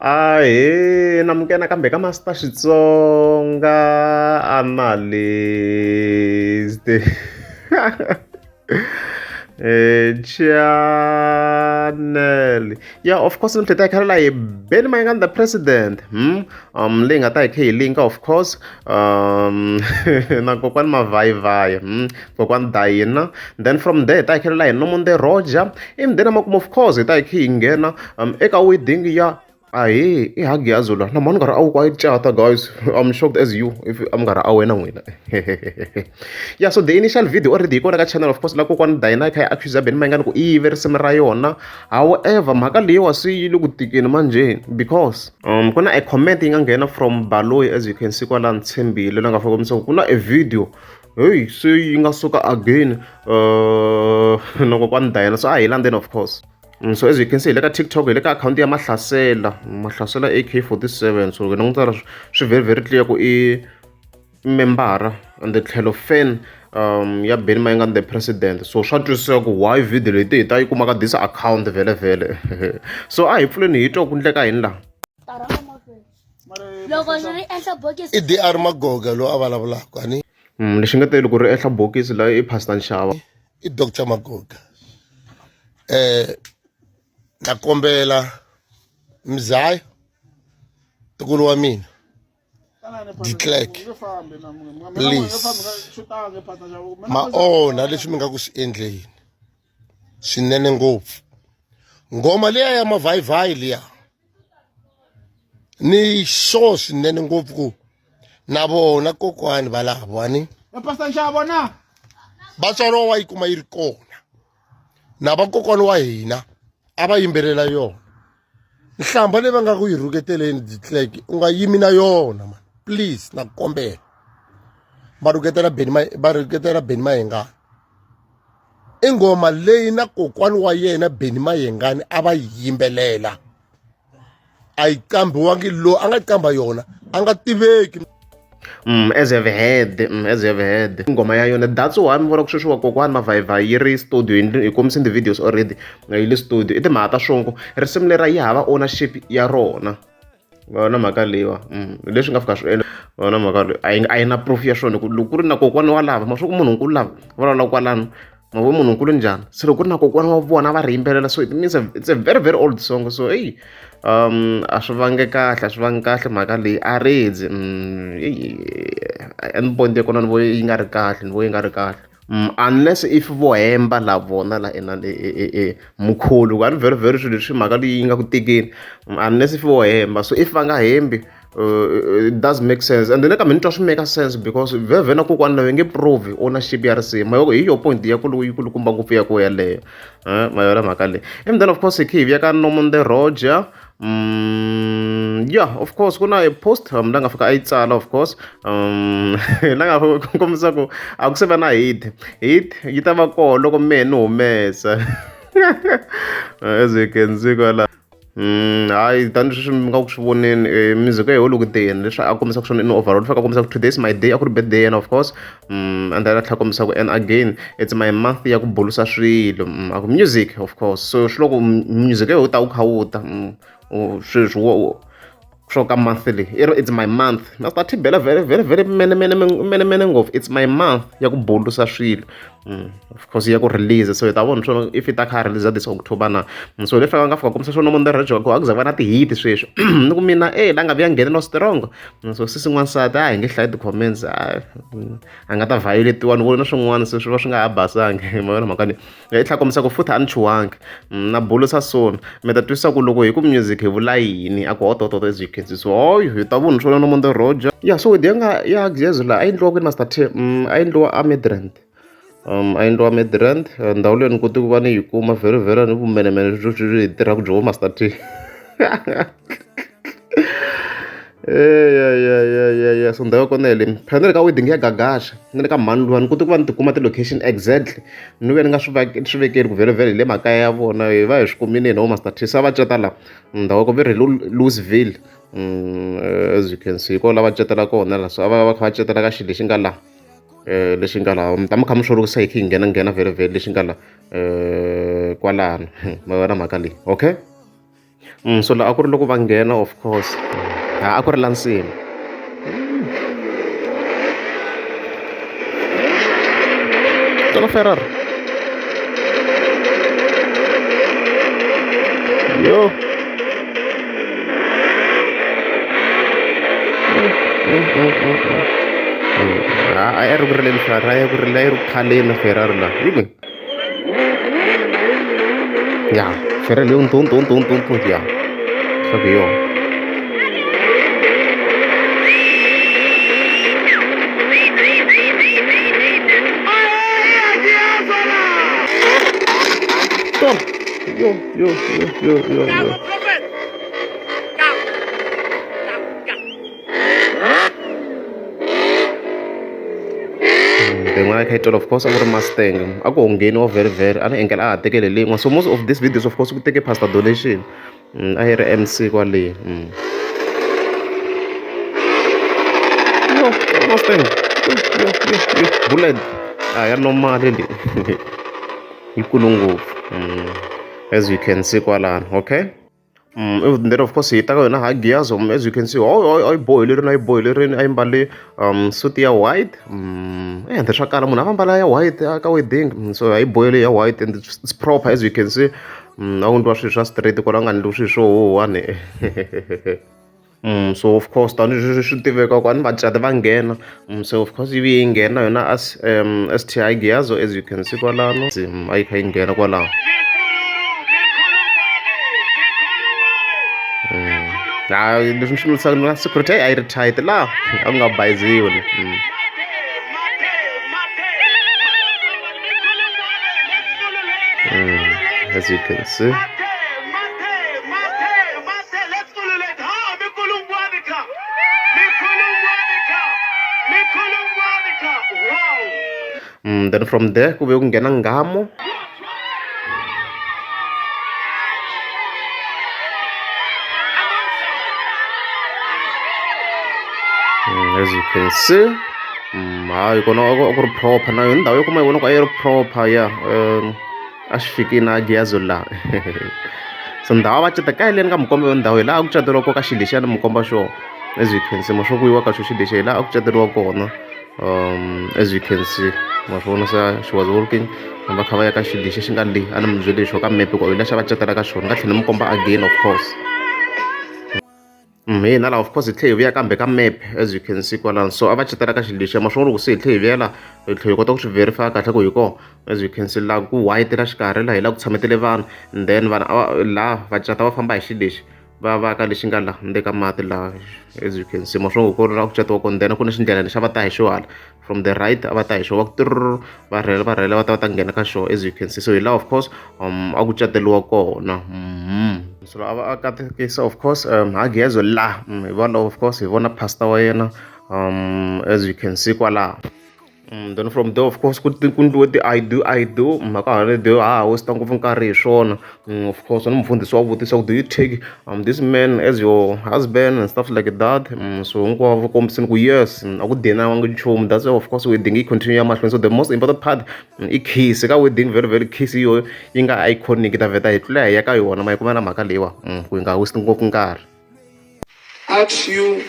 Ahee namukela nakambe ka Master Xitsonga Analyst channel ya of course ni tlhela hi khalela hi Benny Mayengani the president leyi nga ta hi khe hi linka of course na kokwani Mavhayivhayi kokwani Dayina then from there hi ta hi khelela hi Nomonde Roger ivi then emakumu of course hi ta hi khe hi nghena eka wedding ya ahee i Hagiazo la na mhani nkarhi a wu ku a yi cata guys I'm shocked as you if a mi nga ri a wena n'wina yeah so the initial video already yi kona ka channel of course la kokwani Dayina yi kha yi accuse Benny Mayengani ku i yive risimu ra yona however mhaka leyiwa se yi le ku tikeni manjhe because ku na a comment yi nga nghena from Baloyi as you can see kwalano Tshembile la nga fika kombisa ku na a video heyi se yi nga suka again na kokwani Dayina so a hi landzeni of course. So as you can see hi le ka TikTok hi le ka akhawunti ya Mahlasela Mahlasela AK47 so loko langutela swi very very clear ku i membara and tlhelo fan ya Benny Mayengani the president so swa twisiseka ku why video leyi hi ta yi kuma ka this account vhele vhele so a hi pfuleni hi twa ku ndleka yini laha loko ri ri ehla bokisi i dr magoga loyi a vulavulaka ani Lexi nga te loko ri ehla bokisi la i Pastor Nxava i dr magoga na kombela mzaya ntukulu wa mina declerk please ma onha leswi mi nga ku swi endleni swinene ngopfu nghoma liya ya mavhayivhayi liya ni sure swinene ngopfu ku na vona kokwani valavo ani vatswari wa yi kuma yi ri kona na vakokwana wa hina a va yimbelela yona nhlamba leyi va nga ku yi rhuketeleni declerk u nga yimi na yona man please na ku kombela va rhuketela Benny va rhuketela Benny Mayengani i nghoma leyi na kokwani wa yena Benny Mayengani a va yi yimbelela a yi qambiwangi loyi a nga qamba yona a nga tiveki As you have heard, as you have heard nghoma ya yona that's why mi vona ku sweswi wa kokwani mavhayivhayi yi ri studio hi kombisini the videos already yi le studio i timhaka ta swongo risimu lera yi hava ownership ya rona vona mhaka leyiwa leswi nga fika swi endla vona mhaka leyi a yi a yi na proof ya swona ku loko ku ri na kokwana wa lava ma swi ku munhu nkulu lava vulavula kwalano ma vo munhu nkulu njhani se loko ku ri na kokwana wa vona va ri yimbelela so it means it's a very very old song so eyi a swi vange kahle a swi vangi kahle mhaka leyi a redzi end point ya kona ni vo yi nga ri kahle ni vo yi nga ri kahle unless if vo hemba la vona la ina mkhulu a ni very very swilo leswi mhaka leyi yi nga ku tikeni unless if vo hemba so if va nga hembi it does make sense and then ka mina ni twa swi make sense because vhevhe na kokwani lava nge prove ownership ya risimu mayoko hi yo point ya ku yi kulukumba ngopfu ya ku yeleyo mayona mhaka leyi and then of course hi khe hi vuya ka Nomonde Roger yeah of course ku na a post la nga fika a yi tsala of course la nga fika kombisa ku a ku se va na hit hit yi ta va koho loko mehe ni humesa as you can see kwala hayi tani sweswi mi nga ku swi voneni music ya yena ku teni leswi a kombisaka swona in overall fika a kombisa ku today is my day a ku ri birthday yena of course and then a tlhela a kombisa ku and again it's my month ya ku bulusa swilo a ku music of course so swi loko music ya wu ta wu kha wu ta sweswi swo ka monthly i ri it's my month na swi ta thibela very very very mene mene mene mene ngopfu it's my month ya ku bulusa swilo of course ya ku release so hi ta vona swona if i ta kha release this October na so leswi a nga fika kombisa swona munhu rejwa ku a ku za va na ti-hit sweswi ni ku mina e la nga vuya nghenela strong so sisi n'wansati a hi nge hlayi ti-comments a nga ta violetiwa ni vona swin'wana se swi va swi nga ha basangi ma yona mhaka leyi yi tlhela kombisa ku futhi a ni chuhangi na bulusa soon mi ta twisisa ku loko hi ku music hi vula yini a ku hotototo as you can see so hoyo hi ta vona swona no the roger ya so ya nga ya Gezi la a yi endliwa kwini Master T a yi endliwa a Midrand a yi endliwa Midrand ndhawu leyi ni koti ku va ni yi kuma very very ni vumenemene byo hi tirhaka byo Master T ya ya ya ya ya so ndhawu ya kona yeleyo phela ni le ka wedding ya Gagasha ni le ka mhani luwa ni kote ku va ni tikuma ti-location exactly ni vuya ni nga swi swi vekeli ku vhele vhele hi le makaya ya vona hi va hi swi kumile hina vo Master T se a va cata la ndhawu ya kona va ri hi Louisville as you can see hi kona la va catela kona la so a va va kha va catela ka xilo lexi nga la lexi nga laha mi ta mi kha mi swi loko se hi kha hi nghena nghena vhele vhele lexi nga la kwalano ma vona mhaka leyi okay. So la a ku ri loko va nghena of course a ku ri la nsimu. Tolo Ferrari. Yo. A yi ri ku rileni Ferrari, a yi ku rileni, a yi ri ku khaleni Ferrari la. Yi kwihi? Ya, Ferrari leyo ntu ntu ntu ntu ntu ya. Swa ku hi yona. Tolo. Yo, yo, yo, yo, yo, yo. Yin'wana yi kha yi twala of course a ku ri Mustang a ku ngheniwa very very a ni engela a ha tekele leyin'wana so most of these videos of course ku teke pastor donation a yi ri M_C kwale yo Mustang yo yo yo yo bullet a ya normal leyi yikulu ngopfu as you can see kwalano okay. Then of course hi ta ka yona ha Giyazo as you can see a yi bohelerini a yi bohelerini a yi mbale suit ya white ende swa kala munhu a va mbala ya white ka wedding so a yi bohele ya white and it's proper as you can see a wu endliwa swilo swa straight kwala ku nga endliwi swilo swo huhwani. So of course tanihi swi tiveka ku a ni vacati va nghena so of course yi vuye yi nghena yona as S_T_I Giyazo as you can see kwalano a yi kha yi nghena kwalano. Hayi leswi ni swi vutisaka na security a yi ri tight laha a ku nga bayiziwi. As you can see. Then from there ku ve ku nghena nghamu. As you can see hayi kona a ku ri proper na yona ndhawu yo kuma yi vona ku a yi ri proper ya a xi fikini a Giyazo laha so ndhawu a va cata ka yeleni ka mukomba yo ndhawu hi laha a ku cateriwa kona ka xilo lexiya ni mi komba xona as you can see ma swo ku yiwa ka xo xilo lexiya hi laha a ku cateriwa kona as you can see ma swi vona se she was working va kha va ya ka xilo lexi xi nga le a ni mi byele xo ka mepe ku hi lexa va catela ka xona ni nga tlhela ni mi komba again of course. Hina laha of course hi tlhela hi vuya kambe ka map as you can see kwalano so a va catela ka xilo lexiya ma swi vona loko se hi tlhela hi vuya la hi tlhela hi kota ku swi verify kahle ku hi kona as you can see laha ku white la xikarhi laha hi la ku tshametele vanhu and then vanhu laha va cata va famba hi xilo lexi va va ka lexi nga laha ndzeni ka mati laha as you can see ma swi vona ku ri la ku catiwa kona then ku na xindlelana lexi a va ta hi xo hala from the right a va ta hi xo va ku tirr va rhela va rhela va ta va ta nghena ka xona as you can see so hi laha of course a ku cateriwa kona so a va a katekisa of course ha Giyazo laha hi vona of course hi vona pastor wa yena as you can see kwalaho. Then from there of course ku ku endliwe ti-I do I do mhaka ha ri ha ha waste ngopfu nkarhi hi swona of course na mufundhisi wa vutisa ku do you take this man as your husband and stuff like that so hinkwavo va kombisini ku yes a ku deniwangi nchumu that's why of course wedding yi continue ya mahlweni so the most important part i kiss ka wedding very very kiss hi yoho yi nga iconic ta vheta hi tlula hi ya ka yona ma yi kuma na mhaka leyiwa ku hi nga waste ngopfu nkarhi. Ask you,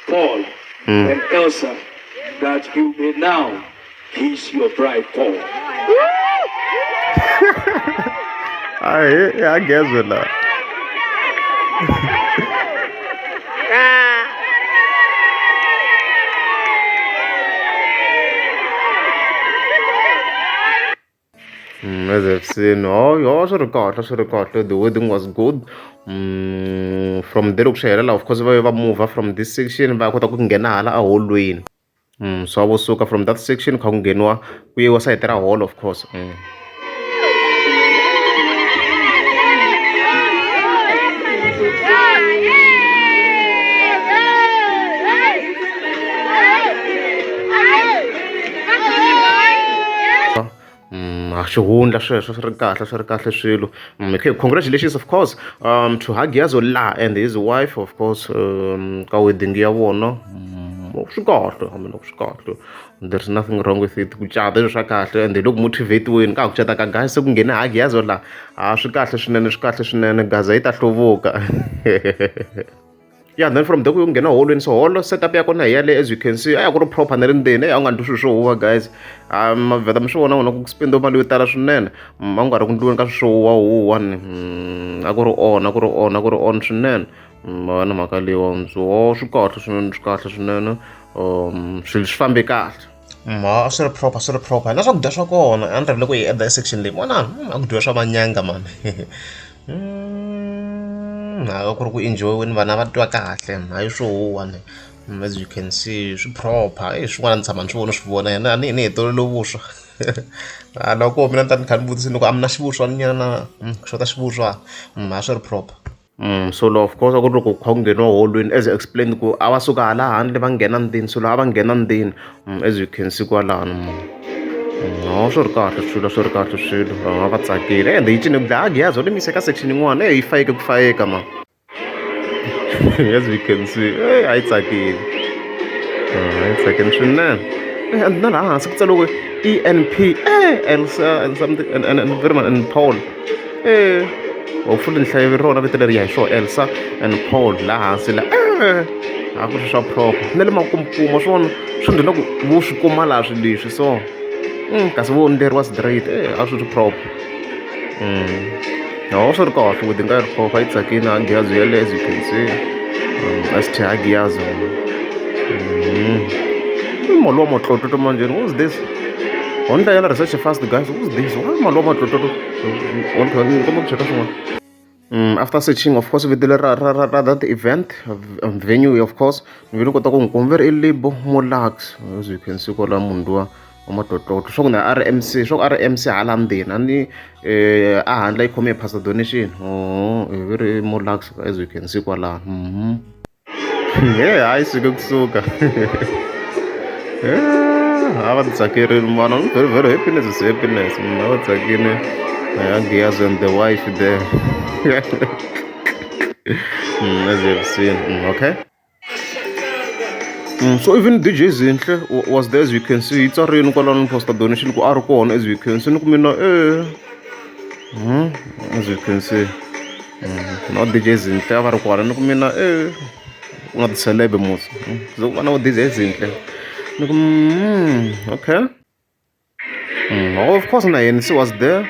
Paul and Elsa, that you may now kiss your bride, Paul. Ahee ya geze la. As I've seen, oh, oh, swi ri kahle swi ri kahle the wedding was good from there loko swi helela of course va ve va move from this section va ya kota ku nghena hala a holweni so a vo suka from that section kha ku ngheniwa ku yiwa sayiti ra hall of course. A xihundla sweswo swi ri kahle swi ri kahle swilo okay congratulations of course to Hagiazo la and his wife of course ka wedding ya vona. Swi kahle, I mean swi kahle, there's nothing wrong with it. Ku cata i swilo swa kahle and hi le ku motivate-weni ka ha ku cata ka guys, se ku nghene Hagiazo la, a swi kahle swinene, swi kahle swinene, Gaza yi ta hluvuka. Yeah, then from there ku nghena holweni. So holo setup ya kona hi yale, as you can see, a ya ku ri proper na le ndzeni. A wu nga ndli swilo swo huwa guys, ma vheta mi swi vona n'wina ku spend mali yo tala swinene. A ku nga ri ku ndliweni ka swilo swo huwa huwa ni, a ku ri on, a ku ri on, a ku ri on swinene. Ma vona mhaka leyiwani. So swi kahle swinene, swi kahle swinene, swilo swi fambe kahle. Ma swi ri proper, swi ri proper na swakudya swa kona. A ni rivele ku yi adda section leyi, vona a ku dyiwa swa manyanga mani. A ku ri ku enjoy-weni, vana va twa kahle, hayi swo huwa ni. As you can see, swi proper. E swin'wana ni tshama ni swi vona, swi vona yena ni ni hi tolovele vuswa. A loko mina ni ta ni kha ni vutisa ni ku a mi na xivuswa nyana, ku xota xivuswa. A swi ri proper. So of course a ku ri loko ku kha ku ngheniwa holweni, as I explained ku a va suka hala handle va nghena ndzeni, so laha va nghena ndzeni, as you can see kwalano. No, swi ri kahle swilo, swi ri kahle swilo, va va tsakile ende yi cine ku dlaya Hagiazo le mi yisa ka section yin'wana. E yi fayeke ku fayeka ma, as we can see, a yi tsakile, a yi tsakile swinene. And na laha hansi ku tsariwe ENP, Elsa and something and very much and Paul. Hopefully ni hlaye rona vito leri ya hi swona, Elsa and Paul laha hansi la. A ku ri swa proper na le makumukuma swona swi ndzi ku vo swi kuma laha swilo leswi. So kasi vo ndleriwa straight, a swi ri proper. No, swi ri kahle, wedding a yi ri proper, yi tsakile Hagiazo yaleyo, as you can see, ST Hagiazo. Mali wa matlototo manjheni, who's this? Ho ni yela research fast guys, who's this? Why mali wa matlototo? Ni komba ku cheka swin'wana. After searching, of course, vito leri ra that event venue, of course ni vile kota ku n'wi kuma, ve ri i Lebo Molax, as you can see kwala. Munhu luwa wa matlotlotlo swa ku na a ri MC, swa ku a ri MC hala ndzeni, a ni a handle yi khome hi Pastor Donation. Oh, ve ri Molax, as you can see kwalano. He hayi, suke kusuka a va ti tsakerile vana, very very happiness is happiness. A va tsakile Hagiazo and the wife there, as you have seen. Okay. So even DJ Zinhle was there, as you can see, yi tsarini kwalano poster donation ku a ri kona, as you can see. Ni ku mina as you can see, no DJ Zinhle a va ri kona. Ni ku mina ku nga tiselebe mos so ku va na vo DJ Zinhle, ni ku okay. Of course na yena se was there.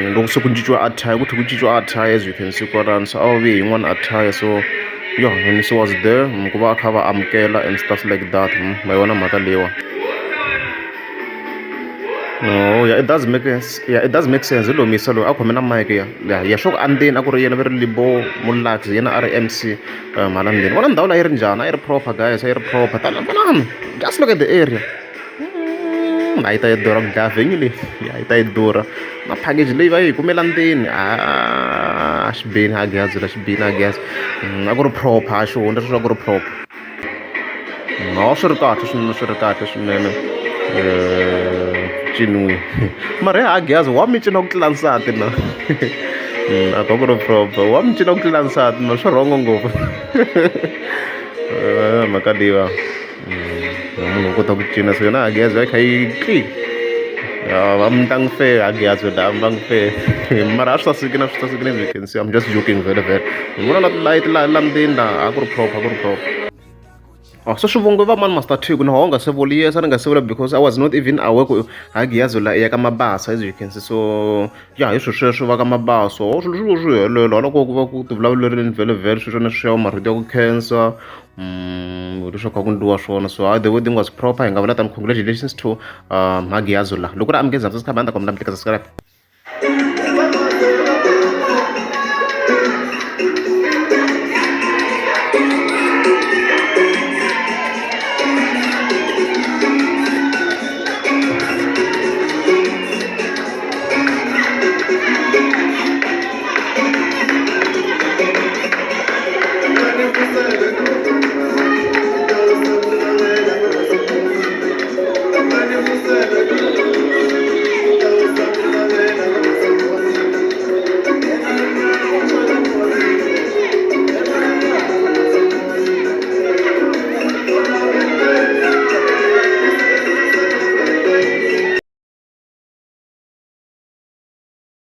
Loko se ku cinciwa attire, ku tlhe ku cinciwa attire, as you can see kwalano. So a va vuye yin'wana attire, so yeah, and so was there, ku va a kha va amukela and stuff like that. Ma yi vona mhaka leyiwa. Oh yeah, it does make sense. Yeah, it does make sense. Hi lowu misa loyi a khome na mic ya ya ya swo ku andzeni a ku ri yena, va ri Lebo Molax, yena a ri MC hala ndzeni. Vona ndhawu leyi yi ri njhani, a yi ri proper guys, a yi ri proper. Tana vona, just look at the area. A yi ta yi durha ku dlaya venue leyi, ya yi ta yi durha. Na package leyi va yi kumela ndzeni, a xibeni a gezi la xibeni a gezi. A ku ri proper, a xihundla sweswo a ku ri proper. No, swi ri kahle swinene, swi ri kahle swinene. Ciniwi mara ya Hagiazo wa mi cina ku tlula nsati na a ku ri proper, wa mi cina ku tlula nsati na swi rhongo ngopfu mhaka leyiwa. Munhu u kota ku cina, so yona Hagiazo yi kha yi tli va mutlangi fe Hagiazo la mutlangi fe, mara a swi sasekile, a swi sasekile, as you can see. I'm just joking vhele vhele. Ni vona na ti-light la la ndzeni la, a ku ri proper, a ku ri proper. Oh, so swivongo va mani Master T ku na ho nga se vuli, yes, a ni nga se vula because I was not even aware ku Hagiazo la ya ka Mabasa, as you can see. So ya hi swilo sweswo va ka Mabasa, oh, swilo swi swi helela loko ku va ku ti vulavulerini vhele vhele sweswo na swi ya marito ya ku khensa leswi kha ku ndliwa swona. So the wedding was proper, hi nga vula tani. Congratulations to Hagiazo la loko ri amukeza, subscribe, a ni ta kombela mi tlika subscribe.